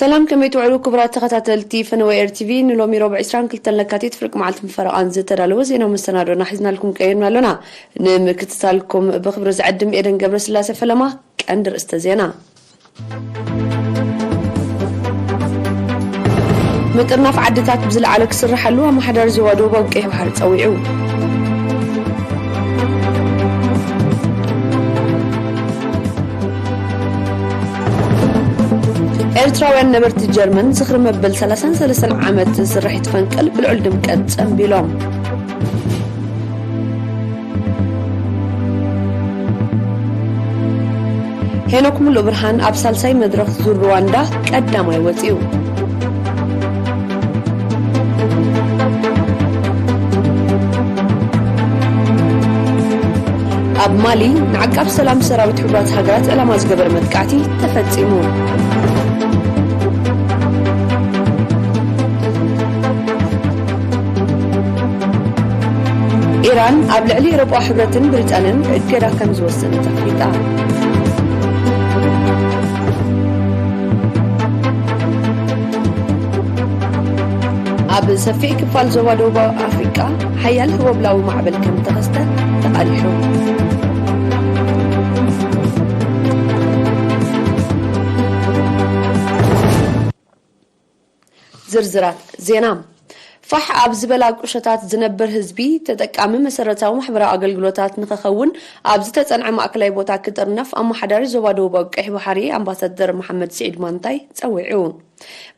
ሰላም፣ ከመይ ትውዕሉ ክቡራት ተኸታተልቲ ፈነወ ኤር ቲቪ? ንሎሚ ረቡዕ ዕስራን ክልተን ለካቲት ፍርቂ መዓልቲ ምፈረቓን ዝተዳለወ ዜናዊ መሰናዶና ሒዝናልኩም ቀይርና ኣሎና። ንምክትታልኩም ብኽብሪ ዝዕድም ኤደን ገብረስላሴ ፈለማ። ቀንዲ ርእስተ ዜና። ምጥርናፍ ዓድታት ብዝለዓለ ክስርሓሉ ኣመሓዳሪ ዞባ ደቡብ ኣብ ቀይሕ ባሕሪ ጸዊዑ። ኤርትራውያን ነበርቲ ጀርመን ዝኽሪ መበል ሰላሳን ሰለስተን ዓመት ስርሒት ፈንቅል ብልዑል ድምቀት ጸንቢሎም። ሄኖክ ሙሉእ ብርሃን ኣብ ሳልሳይ መድረኽ ዙር ሩዋንዳ ቀዳማይ ወጺኡ። ኣብ ማሊ ንዓቃብ ሰላም ሰራዊት ሕቡራት ሃገራት ዕላማ ዝገበረ መጥቃዕቲ ተፈጺሙ። ኢራን ኣብ ልዕሊ ኤውሮጳ ሕብረትን ብሪጣንያን እገዳ ከም ዝወሰነት ኣፍሊጣ። ኣብ ሰፊሕ ክፋል ዞባ ደቡባዊ ኣፍሪቃ ሓያል ህቦብላዊ ማዕበል ከም ተኸስተ ተቓሊሑ። ዝርዝራት ዜና። ፋሕ ኣብ ዝበላ ቁሸታት ዝነብር ህዝቢ ተጠቃሚ መሰረታዊ ማሕበራዊ ኣገልግሎታት ንኸኸውን ኣብ ዝተጸንዐ ማእከላይ ቦታ ክጥርነፍ ኣመሓዳሪ ዞባ ደቡባዊ ቀይሕ ባሕሪ ኣምባሳደር መሓመድ ስዒድ ማንታይ ጸዊዑ።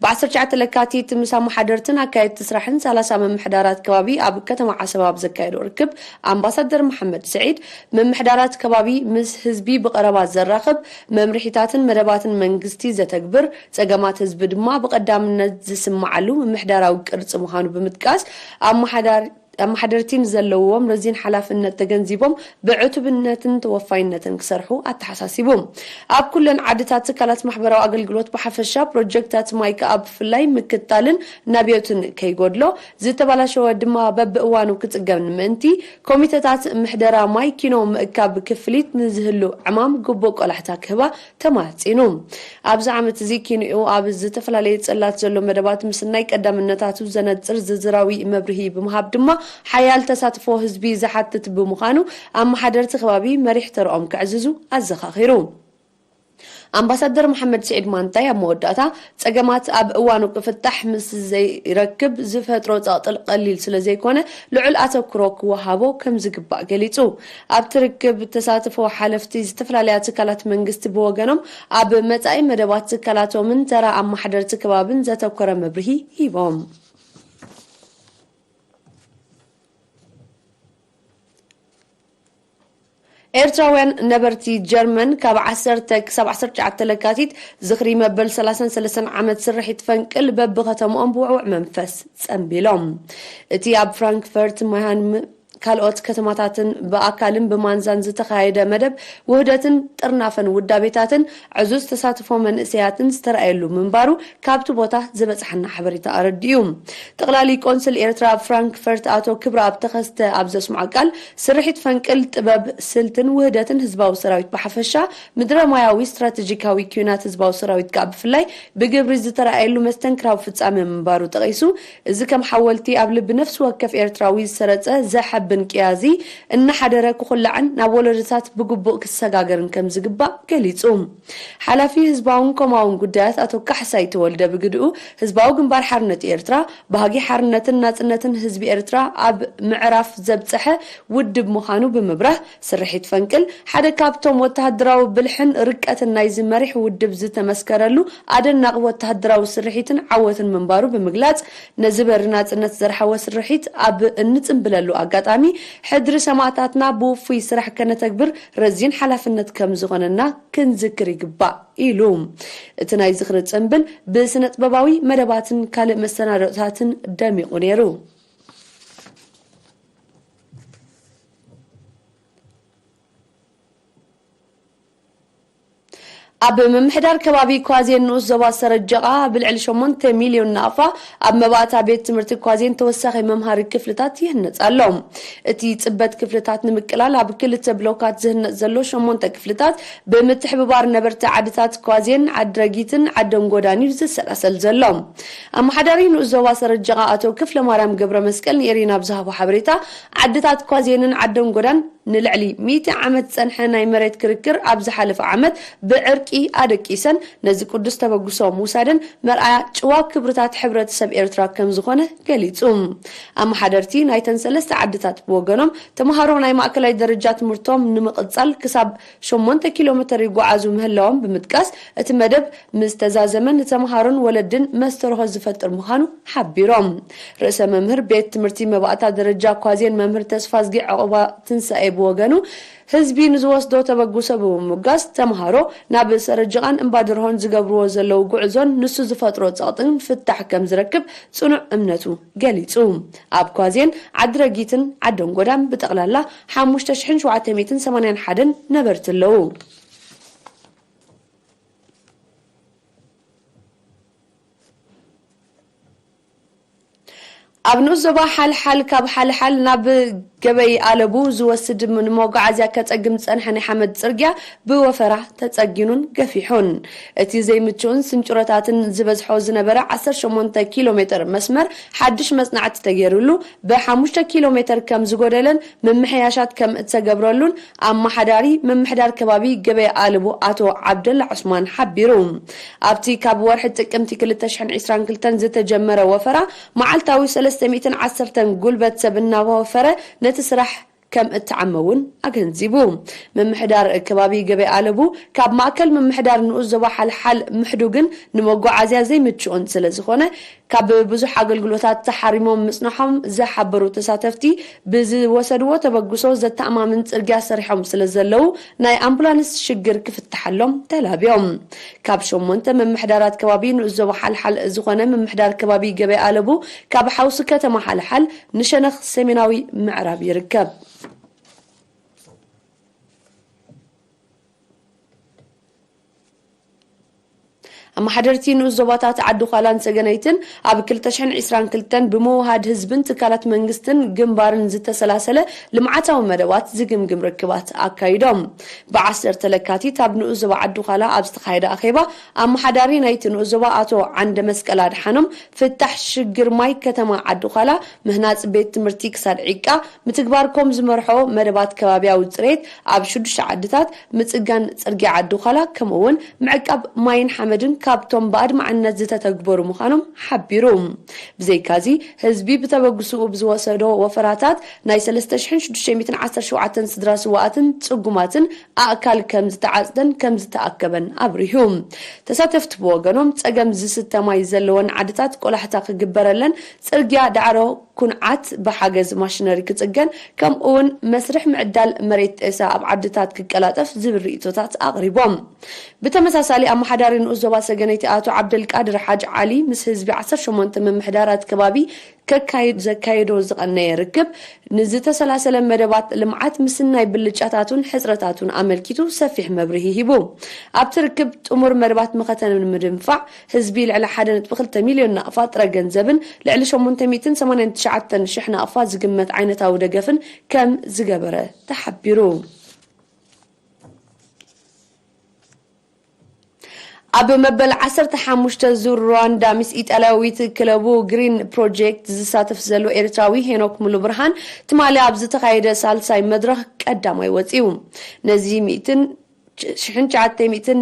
ብ ዓሰርተ ትሽዓተ ለካቲት ምስ ኣመሓደርትን ኣካየድቲ ስራሕን ሰላሳ ምምሕዳራት ከባቢ ኣብ ከተማ ዓሰብ ኣብ ዘካየዶ ርክብ ኣምባሳደር መሓመድ ስዒድ፣ ምምሕዳራት ከባቢ ምስ ህዝቢ ብቐረባ ዘራኽብ፣ መምርሒታትን መደባትን መንግስቲ ዘተግብር፣ ጸገማት ህዝቢ ድማ ብቐዳምነት ዝስምዓሉ ምምሕዳራዊ ቅርጺ ምዃኑ ብምጥቃስ፣ ኣመሓዳሪ ኣመሓደርቲ ንዘለውዎም ረዚን ሓላፍነት ተገንዚቦም ብዕቱብነትን ተወፋይነትን ክሰርሑ ኣተሓሳሲቡ። ኣብ ኩለን ዓድታት ትካላት ማሕበራዊ ኣገልግሎት ብሓፈሻ ፕሮጀክታት ማይ ከኣ ብፍላይ ምክታልን ናብዮትን ከይጎድሎ፣ ዝተባላሸወ ድማ በብእዋኑ ክጽገን ምእንቲ ኮሚተታት ምሕደራ ማይ ኪኖ ምእካብ ክፍሊት ንዝህሉ ዕማም ግቡእ ቆላሕታ ክህባ ተማጺኑ። ኣብዚ ዓመት እዚ ኪንኡ ኣብ ዝተፈላለየ ጽላት ዘሎ መደባት ምስናይ ቀዳምነታቱ ዘነጽር ዝርዝራዊ መብርሂ ብምሃብ ድማ፣ ሓያል ተሳትፎ ህዝቢ ዝሓትት ብምዃኑ፣ ኣመሓደርቲ ከባቢ መሪሕ ተርኦም ክዕዝዙ ኣዘኻኺሩ። ኣምባሳደር መሓመድ ስዒድ ማንታይ ኣብ መወዳእታ፣ ጸገማት ኣብ እዋኑ ክፍታሕ ምስ ዘይረክብ ዝፈጥሮ ጸቕጥል ቀሊል ስለ ዘይኮነ፣ ልዑል ኣተኩሮ ክወሃቦ ከም ዝግባእ ገሊጹ። ኣብቲ ርክብ ተሳትፎ ሓለፍቲ ዝተፈላለያ ትካላት መንግስቲ ብወገኖም፣ ኣብ መጻኢ መደባት ትካላቶምን ተራ ኣመሓደርቲ ከባብን ዘተኮረ መብርሂ ሂቦም። ኤርትራውያን ነበርቲ ጀርመን ካብ ዓሰርተ ክሳብ ዓሰርተ ትሽዓተ ለካቲት ዝኽሪ መበል ሰላሳን ሰለስተን ዓመት ስርሒት ፈንቅል በብኸተምኦም ብውዕውዕ መንፈስ ጸንቢሎም። እቲ ኣብ ፍራንክፈርት፣ ማይሃን ካልኦት ከተማታትን ብኣካልን ብማንዛን ዝተኻየደ መደብ ውህደትን ጥርናፈን ውዳቤታትን ዕዙዝ ተሳትፎ መንእሰያትን ዝተራእየሉ ምንባሩ ካብቲ ቦታ ዝበጽሓና ሓበሬታ ኣረዲኡ። ጠቕላሊ ቆንስል ኤርትራ ኣብ ፍራንክፈርት ኣቶ ክብረኣብ ተኸስተ ኣብ ዘስምዖ ቃል፣ ስርሒት ፈንቅል ጥበብ፣ ስልትን ውህደትን ህዝባዊ ሰራዊት ብሓፈሻ፣ ምድረ ሞያዊ ስትራተጂካዊ ኲናት ህዝባዊ ሰራዊት ከኣ ብፍላይ ብግብሪ ዝተራእየሉ መስተንክራዊ ፍጻመ ምንባሩ ጠቒሱ፣ እዚ ከም ሓወልቲ ኣብ ልቢ ነፍሲ ወከፍ ኤርትራዊ ዝሰረጸ ዘሐብን ቅያ እዚ እናሓደረ ክኹላዕን ናብ ወለዶታት ብግቡእ ክሰጋገርን ከም ዝግባእ ገሊጹ። ሓላፊ ህዝባውን ኮማውን ጉዳያት ኣቶ ካሕሳይ ተወልደ ብግድኡ፣ ህዝባዊ ግንባር ሓርነት ኤርትራ ባህጊ ሓርነትን ናጽነትን ህዝቢ ኤርትራ ኣብ ምዕራፍ ዘብጸሐ ውድብ ምዃኑ ብምብራህ፣ ስርሒት ፈንቅል ሓደ ካብቶም ወተሃደራዊ ብልሕን ርቀትን ናይዚ መሪሕ ውድብ ዝተመስከረሉ ኣደናቒ ወተሃደራዊ ስርሒትን ዓወትን ምንባሩ ብምግላጽ፣ ነዚ በሪ ናጽነት ዘርሓወ ስርሒት ኣብ እንጽንብለሉ ኣጋጣሚ፣ ሕድሪ ሰማእታትና ብውፉይ ስራሕ ከነተግብር ረዚን ሓላፍነት ከም ዝኾነና ክንዝክር ይግባእ ኢሉ። እቲ ናይ ዝኽሪ ጽንብል ብስነ ጥበባዊ መደባትን ካልእ መሰናዶታትን ደሚቑ ነይሩ። ኣብ ምምሕዳር ከባቢ ኳዜን ንኡስ ዞባ ሰረጀቓ ብልዕሊ ሸሞንተ ሚልዮን ናቕፋ ኣብ መባእታ ቤት ትምህርቲ ኳዜን ተወሳኺ መምሃሪ ክፍልታት ይህነጽ ኣሎ። እቲ ጽበት ክፍልታት ንምቅላል ኣብ ክልተ ብሎካት ዝህነጽ ዘሎ ሸሞንተ ክፍልታት ብምትሕብባር ነበርቲ ዓድታት ኳዜን፣ ዓድረጊትን ዓደንጎዳን እዩ ዝሰላሰል ዘሎ። ኣመሓዳሪ ንኡስ ዞባ ሰረጀቓ ኣቶ ክፍለ ማርያም ገብረ መስቀል ንኤሪና ብዝሃቦ ሓበሬታ፣ ዓድታት ኳዜንን ዓደንጎዳን ንልዕሊ ሚእቲ ዓመት ዝጸንሐ ናይ መሬት ክርክር ኣብ ዝሓለፈ ዓመት ብዕርቂ ኣደቂሰን ነዚ ቅዱስ ተበግሶ ምውሳደን መርኣያ ጭዋ ክብርታት ሕብረተሰብ ኤርትራ ከም ዝኾነ ገሊጹ። ኣመሓደርቲ ናይተን ሰለስተ ዓድታት ብወገኖም ተምሃሮ ናይ ማእከላይ ደረጃ ትምህርቶም ንምቕጻል ክሳብ ሸሞንተ ኪሎ ሜተር ይጓዓዙ ምህላዎም ብምጥቃስ እቲ መደብ ምስ ተዛዘመ ንተምሃሮን ወለድን መስተርሆ ዝፈጥር ምዃኑ ሓቢሮም። ርእሰ መምህር ቤት ትምህርቲ መባእታ ደረጃ ኳዜን መምህር ተስፋዝጊ ዕቑባ ትንሳኤ ብወገኑ ህዝቢ ንዝወስዶ ተበግሶ ብምምጋስ ተምሃሮ ናብ ሰረጅቓን እምባድርሆን ዝገብርዎ ዘለዉ ጉዕዞን ንሱ ዝፈጥሮ ጸቕጥን ፍታሕ ከም ዝረክብ ጽኑዕ እምነቱ ገሊጹ። ኣብ ኳዜን ዓድረጊትን ዓደንጎዳን ብጠቕላላ ሓሙሽተ ሽሕን ሸውዓተ ሚእትን ሰማንያን ሓደን ነበርቲ ኣለዉ። ኣብ ንኡስ ዞባ ሓልሓል ካብ ሓልሓል ናብ ገበይ ኣለቡ ዝወስድ ንመጓዓዝያ ከጸግም ዝጸንሐ ናይ ሓመድ ጽርግያ ብወፈራ ተጸጊኑን ገፊሑን። እቲ ዘይምቹእን ስንጭሮታትን ዝበዝሖ ዝነበረ ዓሰርተ ሸሞንተ ኪሎ ሜተር መስመር ሓድሽ መጽናዕቲ ተገይሩሉ ብሓሙሽተ ኪሎ ሜተር ከም ዝጎደለን ምምሕያሻት ከም እተገብረሉን ኣመሓዳሪ ምምሕዳር ከባቢ ገበያ ኣለቡ ኣቶ ዓብደላ ዑስማን ሓቢሩ። ኣብቲ ካብ ወርሒ ጥቅምቲ ክልተ ሽሕን ዕስራን ክልተን ዝተጀመረ ወፈራ መዓልታዊ ሰለስተ ሚእትን ዓሰርተን ጉልበት ሰብ እናወፈረ ነቲ ስራሕ ከም እተዓመ እውን ኣገንዚቡ። ምምሕዳር ከባቢ ገበያ ኣለቡ ካብ ማእከል ምምሕዳር ንኡስ ዞባ ሓልሓል ምሕዱግን ንመጓዓዝያ ዘይምችኡን ስለ ዝኾነ ካብ ብዙሕ ኣገልግሎታት ተሓሪሞም ምጽንሖም ዝሓበሩ ተሳተፍቲ ብዝወሰድዎ ተበግሶ ዘተኣማምን ጽርግያ ሰሪሖም ስለ ዘለዉ ናይ ኣምቡላንስ ሽግር ክፍትሓሎም ተላብዮም። ካብ ሸሞንተ ምምሕዳራት ከባቢ ንኡስ ዞባ ሓልሓል ዝኾነ ምምሕዳር ከባቢ ገበያ ኣለቡ ካብ ሓውሲ ከተማ ሓልሓል ንሸነኽ ሰሜናዊ ምዕራብ ይርከብ። ኣመሓደርቲ ንኡስ ዞባታት ዓዲ ዃላን ሰገነይትን ኣብ ክልተ ሽሕን ዕስራን ክልተን ብምውሃድ ህዝብን ትካላት መንግስትን ግንባርን ዝተሰላሰለ ልምዓታዊ መደባት ዝግምግም ርክባት ኣካይዶም። ብዓሰርተ ለካቲት ኣብ ንኡስ ዞባ ዓዲ ዃላ ኣብ ዝተኻየደ ኣኼባ ኣመሓዳሪ ናይቲ ንኡስ ዞባ ኣቶ ዓንደ መስቀል ኣድሓኖም ፍታሕ ሽግር ማይ ከተማ ዓዲ ዃላ፣ ምህናጽ ቤት ትምህርቲ ክሳድ ዒቃ፣ ምትግባር ኮም ዝመርሖ መደባት ከባብያዊ ጽሬት ኣብ ሽዱሽተ ዓድታት፣ ምጽጋን ጽርግያ ዓዲ ዃላ፣ ከምኡ እውን ምዕቃብ ማይን ሓመድን ካብቶም ብኣድማዕነት ዝተተግበሩ ምዃኖም ሓቢሩ። ብዘይካዚ ህዝቢ ብተበግስኡ ብዝወሰዶ ወፈራታት ናይ ሰለስተ ሽሕን ሽዱሽተ ሚእትን ዓሰርተ ሸውዓተን ስድራ ስዋኣትን ጽጉማትን ኣእካል ከም ዝተዓጽደን ከም ዝተኣከበን ኣብሪሁ። ተሳተፍቲ ብወገኖም ጸገም ዝስተ ማይ ዘለወን ዓድታት ቆላሕታ ክግበረለን፣ ጽርግያ ዳዕሮ ኩንዓት ብሓገዝ ማሽነሪ ክጽገን፣ ከምኡ እውን መስርሕ ምዕዳል መሬት ጤሳ ኣብ ዓድታት ክቀላጠፍ ዝብል ርእይቶታት ኣቕሪቦም። ብተመሳሳሊ ኣመሓዳሪ ንኡስ ዞባ ሰገነይቲ ኣቶ ዓብደልቃድር ሓጅ ዓሊ ምስ ህዝቢ ዓሰርተ ሸሞንተ ምምሕዳራት ከባቢ ከካይድ ዘካየዶ ዝቐነየ ርክብ ንዝተሰላሰለ መደባት ልምዓት ምስናይ ብልጫታቱን ሕጽረታቱን ኣመልኪቱ ሰፊሕ መብርሂ ሂቡ። ኣብቲ ርክብ ጥሙር መደባት መኸተ ንምድንፋዕ ህዝቢ ልዕሊ ሓደ ነጥቢ ክልተ ሚልዮን ናቕፋ ጥረ ገንዘብን ልዕሊ ሸሞንተ ሚእትን ሰማንያን ትሽዓተን ሽሕ ናቕፋ ዝግመት ዓይነታዊ ደገፍን ከም ዝገበረ ተሓቢሩ። ኣብ መበል ዓሰርተ ሓሙሽተ ዙር ሩዋንዳ ምስ ኢጣልያዊት ክለቡ ግሪን ፕሮጀክት ዝሳተፍ ዘሎ ኤርትራዊ ሄኖክ ሙሉ ብርሃን ትማሊ ኣብ ዝተኻየደ ሳልሳይ መድረኽ ቀዳማይ ወጺኡ። ነዚ ሚእትን ሽሕን ትሽዓተ ሚእትን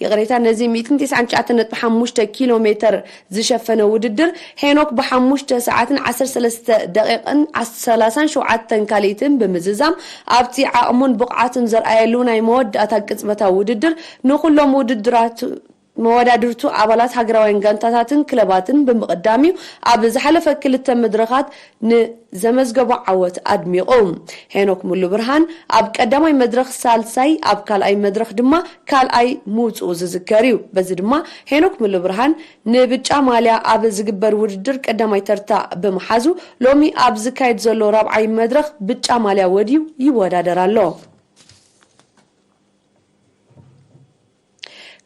ይቕሬታ፣ ነዚ ሚእትን ትስዓን ትሽዓተን ነጥቢ ሓሙሽተ ኪሎ ሜተር ዝሸፈነ ውድድር ሄኖክ ብሓሙሽተ ሰዓትን ዓሰርተ ሰለስተ ደቂቕን ሰላሳን ሸውዓተን ካልኢትን ብምዝዛም ኣብቲ ዓቕሙን ብቕዓቱን ዘርኣየሉ ናይ መወዳእታ ቅጽበታዊ ውድድር ንኹሎም ውድድራቱ መወዳድርቱ ኣባላት ሃገራውያን ጋንታታትን ክለባትን ብምቕዳም እዩ ኣብ ዝሓለፈ ክልተ መድረኻት ንዘመዝገቦ ዓወት ኣድሚቑ። ሄኖክ ሙሉ ብርሃን ኣብ ቀዳማይ መድረኽ ሳልሳይ፣ ኣብ ካልኣይ መድረኽ ድማ ካልኣይ ምውፅኡ ዝዝከር እዩ። በዚ ድማ ሄኖክ ሙሉ ብርሃን ንብጫ ማልያ ኣብ ዝግበር ውድድር ቀዳማይ ተርታ ብምሓዙ ሎሚ ኣብ ዝካየድ ዘሎ ራብዓይ መድረኽ ብጫ ማልያ ወድዩ ይወዳደር ኣሎ።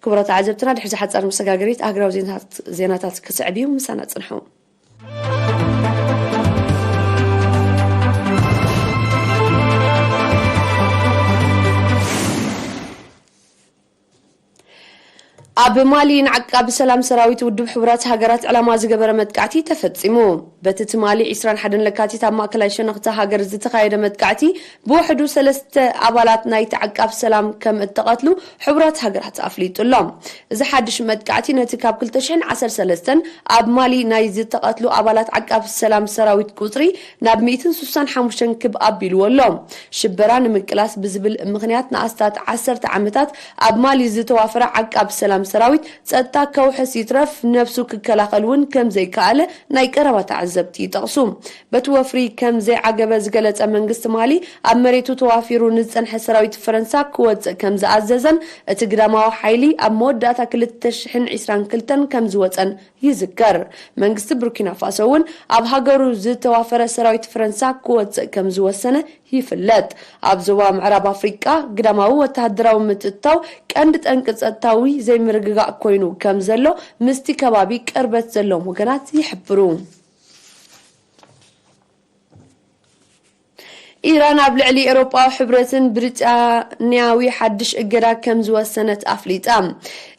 ክቡራት ተዓዘብትና፣ ድሕሪ ዝሓጻር መሰጋገሪት ኣህግራዊ ዜናታት፣ ዜናታት ክስዕብ እዩ። ምሳና ጽንሑ። ኣብ ማሊ ንዓቃቢ ሰላም ሰራዊት ውድብ ሕቡራት ሃገራት ዕላማ ዝገበረ መጥቃዕቲ ተፈጺሙ። በቲ ትማሊ ዕስራን ሓደን ለካቲት ኣብ ማእከላይ ሸነኽቲ ሃገር ዝተኻየደ መጥቃዕቲ ብውሕዱ ሰለስተ ኣባላት ናይቲ ዓቃብ ሰላም ከም እተቐትሉ ሕቡራት ሃገራት ኣፍሊጡ ኣሎ። እዚ ሓድሽ መጥቃዕቲ ነቲ ካብ ክልተ ሽሕን ዓሰርተ ሰለስተን ኣብ ማሊ ናይ ዝተቐትሉ ኣባላት ዓቃብ ሰላም ሰራዊት ቁጽሪ ናብ ሚእትን ስሳን ሓሙሽተን ክብ ኣቢልዎ ኣሎ። ሽበራ ንምቅላስ ብዝብል ምኽንያት ንኣስታት ዓሰርተ ዓመታት ኣብ ማሊ ዝተዋፈረ ዓቃብ ሰላም ሰራዊት ጸጥታ ከውሕስ ይትረፍ ነብሱ ክከላኸል እውን ከም ዘይከኣለ ናይ ቀረባ ተዓዘብቲ ይጠቕሱ። በቲ ወፍሪ ከም ዘይዓገበ ዝገለጸ መንግስቲ ማሊ፣ ኣብ መሬቱ ተዋፊሩ ንዝጸንሐ ሰራዊት ፈረንሳ ክወጽእ ከም ዝኣዘዘን እቲ ግዳማዊ ሓይሊ ኣብ መወዳእታ ክልተ ሽሕን ዕስራን ክልተን ከም ዝወጸን ይዝከር። መንግስቲ ቡርኪና ፋሶ እውን ኣብ ሃገሩ ዝተዋፈረ ሰራዊት ፈረንሳ ክወጽእ ከም ዝወሰነ ይፍለጥ። ኣብ ዞባ ምዕራብ ኣፍሪቃ ግዳማዊ ወተሃደራዊ ምትእትታው ቀንዲ ጠንቂ ጸጥታዊ ዘይምርግጋእ ኮይኑ ከም ዘሎ ምስቲ ከባቢ ቅርበት ዘለዎም ወገናት ይሕብሩ። ኢራን ኣብ ልዕሊ ኤውሮጳዊ ሕብረትን ብሪጣንያዊ ሓድሽ እገዳ ከም ዝወሰነት ኣፍሊጣ።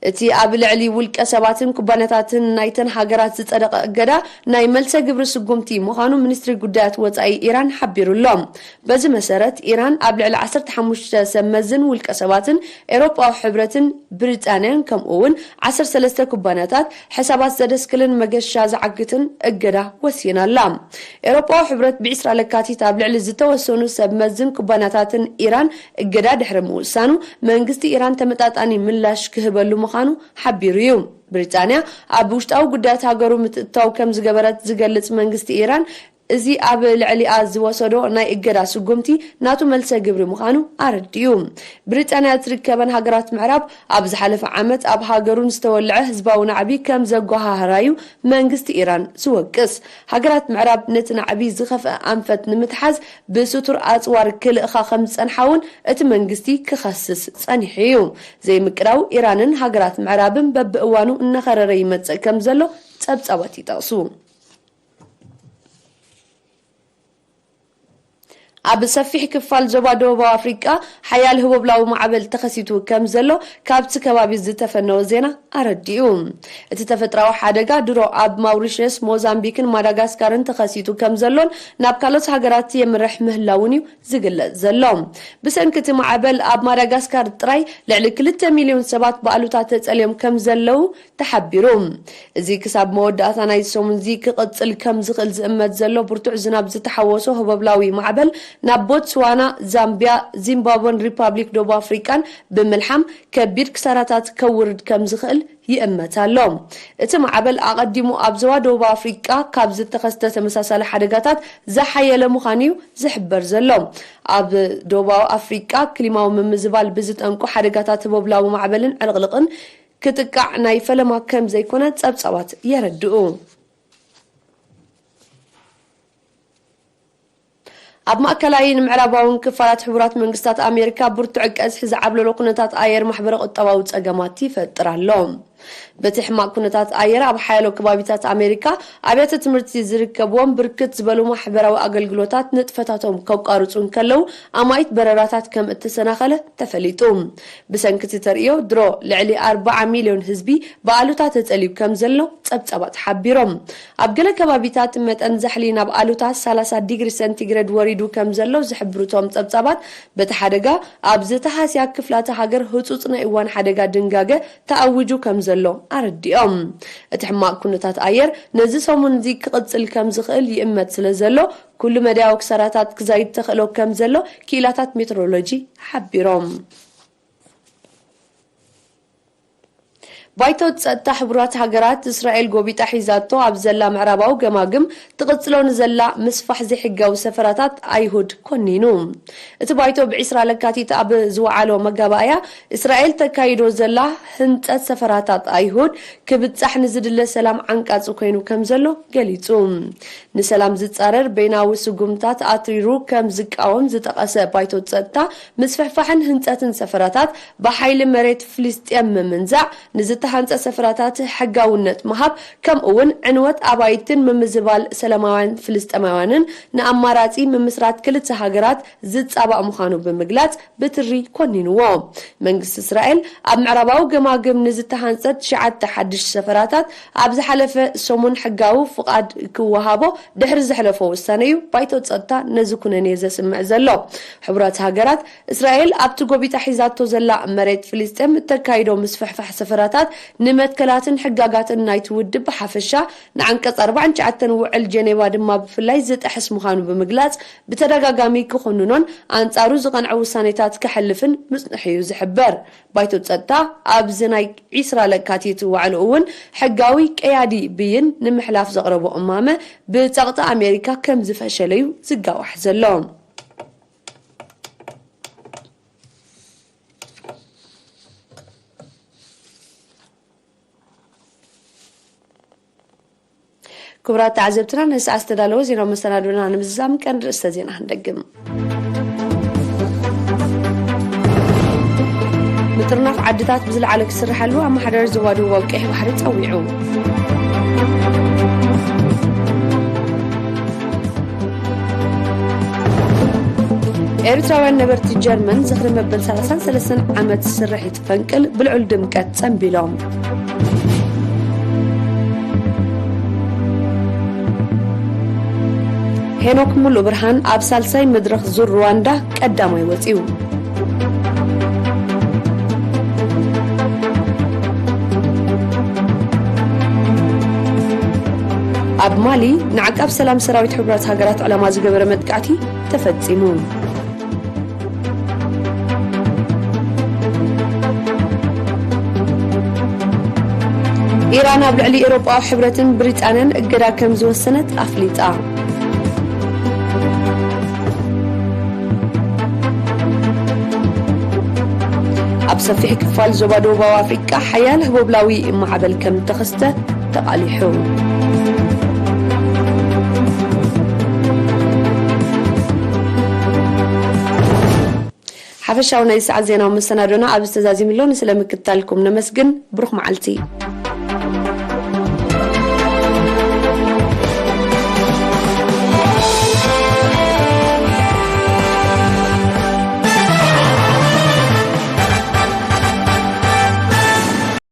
እቲ ኣብ ልዕሊ ውልቀ ሰባትን ኩባንያታትን ናይተን ሃገራት ዝጸደቐ እገዳ ናይ መልሰ ግብሪ ስጉምቲ ምዃኑ ሚኒስትሪ ጉዳያት ወጻኢ ኢራን ሓቢሩ ኣሎ። በዚ መሰረት፣ ኢራን ኣብ ልዕሊ ዓሰርተ ሓሙሽተ ሰብ መዝን ውልቀ ሰባትን ኤውሮጳዊ ሕብረትን ብሪጣንያን፣ ከምኡ እውን ዓሰርተ ሰለስተ ኩባንያታት ሕሳባት ዘደስክልን መገሻ ዝዓግትን እገዳ ወሲና ኣላ። ኤውሮጳዊ ሕብረት ብዕስራ ለካቲት ኣብ ልዕሊ ዝተወሰኑ ሰብ መዝን ኩባንያታትን ኢራን እገዳ ድሕሪ ምውሳኑ፣ መንግስቲ ኢራን ተመጣጣኒ ምላሽ ክህበሉ ምዃኑ ሓቢሩ እዩ። ብሪጣንያ ኣብ ውሽጣዊ ጉዳያት ሃገሩ ምትእትታው ከም ዝገበረት ዝገልጽ መንግስቲ ኢራን፣ እዚ ኣብ ልዕሊኣ ዝወሰዶ ናይ እገዳ ስጉምቲ ናቱ መልሰ ግብሪ ምዃኑ ኣረዲኡ። ብሪጣንያ እትርከበን ሃገራት ምዕራብ ኣብ ዝሓለፈ ዓመት ኣብ ሃገሩ ንዝተወልዐ ህዝባዊ ናዕቢ ከም ዘጓሃህራዩ መንግስቲ ኢራን ዝወቅስ። ሃገራት ምዕራብ ነቲ ናዕቢ ዝኸፍአ ኣንፈት ንምትሓዝ ብስቱር ኣጽዋር ክልእኻ ከም ዝጸንሓ እውን እቲ መንግስቲ ክኸስስ ጸኒሑ እዩ። ዘይምቅዳው ኢራንን ሃገራት ምዕራብን በብእዋኑ እናኸረረ ይመጽእ ከም ዘሎ ጸብጻባት ይጠቕሱ። ኣብ ሰፊሕ ክፋል ዞባ ደቡባዊ ኣፍሪቃ ሓያል ህቦብላዊ ማዕበል ተኸሲቱ ከም ዘሎ ካብቲ ከባቢ ዝተፈነወ ዜና ኣረዲኡ። እቲ ተፈጥራዊ ሓደጋ ድሮ ኣብ ማውሪሸስ፣ ሞዛምቢክን ማዳጋስካርን ተኸሲቱ ከም ዘሎን ናብ ካልኦት ሃገራት የምርሕ ምህላውን እዩ ዝግለጽ ዘሎ። ብሰንኪ እቲ ማዕበል ኣብ ማዳጋስካር ጥራይ ልዕሊ ክልተ ሚልዮን ሰባት ብኣሉታ ተጸልዮም ከም ዘለዉ ተሓቢሩ። እዚ ክሳብ መወዳእታ ናይዚ ሰሙን እዚ ክቕጽል ከም ዝኽእል ዝእመት ዘሎ ብርቱዕ ዝናብ ዝተሓወሶ ህቦብላዊ ማዕበል ናብ ቦትስዋና፣ ዛምቢያ፣ ዚምባብወን ሪፓብሊክ ደቡብ ኣፍሪቃን ብምልሓም ከቢድ ክሳራታት ከውርድ ከም ዝኽእል ይእመት ኣሎ። እቲ ማዕበል ኣቐዲሙ ኣብ ዞባ ደቡብ ኣፍሪቃ ካብ ዝተኸስተ ተመሳሳሊ ሓደጋታት ዝሓየለ ምዃኑ እዩ ዝሕበር ዘሎ። ኣብ ደቡባዊ ኣፍሪቃ ክሊማዊ ምምዝባል ብዝጠንቁ ሓደጋታት ህቦብላዊ ማዕበልን ዕልቕልቕን ክጥቃዕ ናይ ፈለማ ከም ዘይኮነ ጸብጻባት የረድኡ። ኣብ ማእከላይን ምዕራባውን ክፋላት ሕቡራት መንግስታት ኣሜሪካ ብርቱዕ ቀዝሒ ዝዓብለሎ ኩነታት ኣየር ማሕበረ ቁጠባዊ ጸገማት ይፈጥር ኣሎ። በቲ ሕማቕ ኩነታት ኣየር ኣብ ሓያሎ ከባቢታት ኣሜሪካ ኣብያተ ትምህርቲ ዝርከብዎም ብርክት ዝበሉ ማሕበራዊ ኣገልግሎታት ንጥፈታቶም ከቋርጹ እንከለዉ ኣማኢት በረራታት ከም እተሰናኸለ ተፈሊጡ። ብሰንኪ እቲ ተርእዮ ድሮ ልዕሊ ኣርብዓ ሚልዮን ህዝቢ ብኣሉታ ተጸልዩ ከም ዘሎ ጸብጻባት ሓቢሮም። ኣብ ገለ ከባቢታት መጠን ዛሕሊ ናብ ኣሉታ ሰላሳ ዲግሪ ሰንቲግሬድ ወሪዱ ከም ዘሎ ዝሕብሩ እቶም ጸብጻባት፣ በቲ ሓደጋ ኣብ ዝተሃስያ ክፍላተ ሃገር ህጹጽ ናይ እዋን ሓደጋ ድንጋገ ተኣዊጁ ከም ዘሎ ኣረዲኦም። እቲ ሕማቕ ኩነታት ኣየር ነዚ ሰሙን እዚ ክቕጽል ከም ዝኽእል ይእመት ስለ ዘሎ፣ ኩሉ መዳያዊ ክሳራታት ክዛይድ ተኽእሎ ከም ዘሎ ክኢላታት ሜትሮሎጂ ሓቢሮም። ባይቶ ጸጥታ ሕቡራት ሃገራት፣ እስራኤል ጎቢጣ ሒዛቶ ኣብ ዘላ ምዕራባዊ ገማግም ትቕጽሎ ንዘላ ምስፋሕ ዘይሕጋዊ ሰፈራታት ኣይሁድ ኮኒኑ። እቲ ባይቶ ብዒስራ ለካቲት ኣብ ዝወዓሎ መጋባእያ፣ እስራኤል ተካይዶ ዘላ ህንጸት ሰፈራታት ኣይሁድ ክብጻሕ ንዝድለ ሰላም ዓንቃጺ ኮይኑ ከም ዘሎ ገሊጹ። ንሰላም ዝጻረር በይናዊ ስጉምታት ኣትሪሩ ከም ዝቃወም ዝጠቐሰ ባይቶ ጸጥታ፣ ምስፍሕፋሕን ህንጸትን ሰፈራታት ብሓይሊ መሬት ፍልስጤም ምምንዛዕ፣ ንዝተሃንጸ ሰፈራታት ሕጋውነት ምሃብ፣ ከምኡ'ውን ዕንወት ኣባይትን ምምዝባል ሰላማውያን ፍልስጤማውያንን ንኣማራጺ ምምስራት ክልተ ሃገራት ዝጻባእ ምዃኑ ብምግላጽ ብትሪ ኮኒንዎ። መንግስቲ እስራኤል ኣብ ምዕራባዊ ገማግም ንዝተሃንጸት ትሽዓተ ሓድሽ ሰፈራታት ኣብ ዝሓለፈ ሰሙን ሕጋዊ ፍቓድ ክወሃቦ ድሕሪ ዘሕለፎ ውሳነ እዩ ባይቶ ጸጥታ ነዚ ኩነኔ ዘስምዕ ዘሎ። ሕቡራት ሃገራት እስራኤል ኣብቲ ጎቢጣ ሒዛቶ ዘላ መሬት ፍልስጤም እተካይዶ ምስፍሕፋሕ ሰፈራታት ንመትከላትን ሕጋጋትን ናይቲ ውድብ ብሓፈሻ ንዓንቀጽ ኣርባዓን ትሽዓተን ውዕል ጀኔቫ ድማ ብፍላይ ዝጥሕስ ምዃኑ ብምግላጽ ብተደጋጋሚ ክኹንኖን ኣንጻሩ ዝቐንዐ ውሳኔታት ከሕልፍን ምጽንሑ እዩ ዝሕበር። ባይቶ ጸጥታ ኣብዚ ናይ ዒስራ ለካቲት ዋዕሉ እውን ሕጋዊ ቀያዲ ብይን ንምሕላፍ ዘቕረቦ እማመ ብጸቕጢ ኣሜሪካ ከም ዝፈሸለዩ ዝጋዋሕ ዘሎ። ክቡራት ተዓዘብትና፣ ንሰዓት ዝተዳለወ ዜናዊ መሰናዶና ንምዝዛም ቀንዲ ርእስተ ዜና ክንደግም። ምጥርናፍ ዓድታት ብዝለዓለ ክስርሓሉ ኣመሓዳሪ ዞባ ደቡባዊ ቀይሕ ባሕሪ ጸዊዑ። ኤርትራውያን ነበርቲ ጀርመን ዝኽሪ መበል ሰላሳን ሰለስተን ዓመት ስርሒት ፈንቅል ብልዑል ድምቀት ጸንቢሎም። ሄኖክ ሙሉእ ብርሃን ኣብ ሳልሳይ መድረኽ ዙር ሩዋንዳ ቀዳማይ ወጺኡ። ኣብ ማሊ ንዓቃብ ሰላም ሰራዊት ሕቡራት ሃገራት ዕላማ ዝገበረ መጥቃዕቲ ተፈጺሙ። ኢራን ኣብ ልዕሊ ኤውሮጳዊ ሕብረትን ብሪጣንያን እገዳ ከም ዝወሰነት ኣፍሊጣ። ኣብ ሰፊሕ ክፋል ዞባ ደቡባዊ ኣፍሪቃ ሓያል ህቦብላዊ ማዕበል ከም ተኸስተ ተቓሊሑ። ሓፈሻዊ ናይ ሰዓት ዜናዊ መሰናዶና ኣብዚ ተዛዚሙ ኣሎ። ንስለ ምክትታልኩም ነመስግን። ብሩኽ መዓልቲ።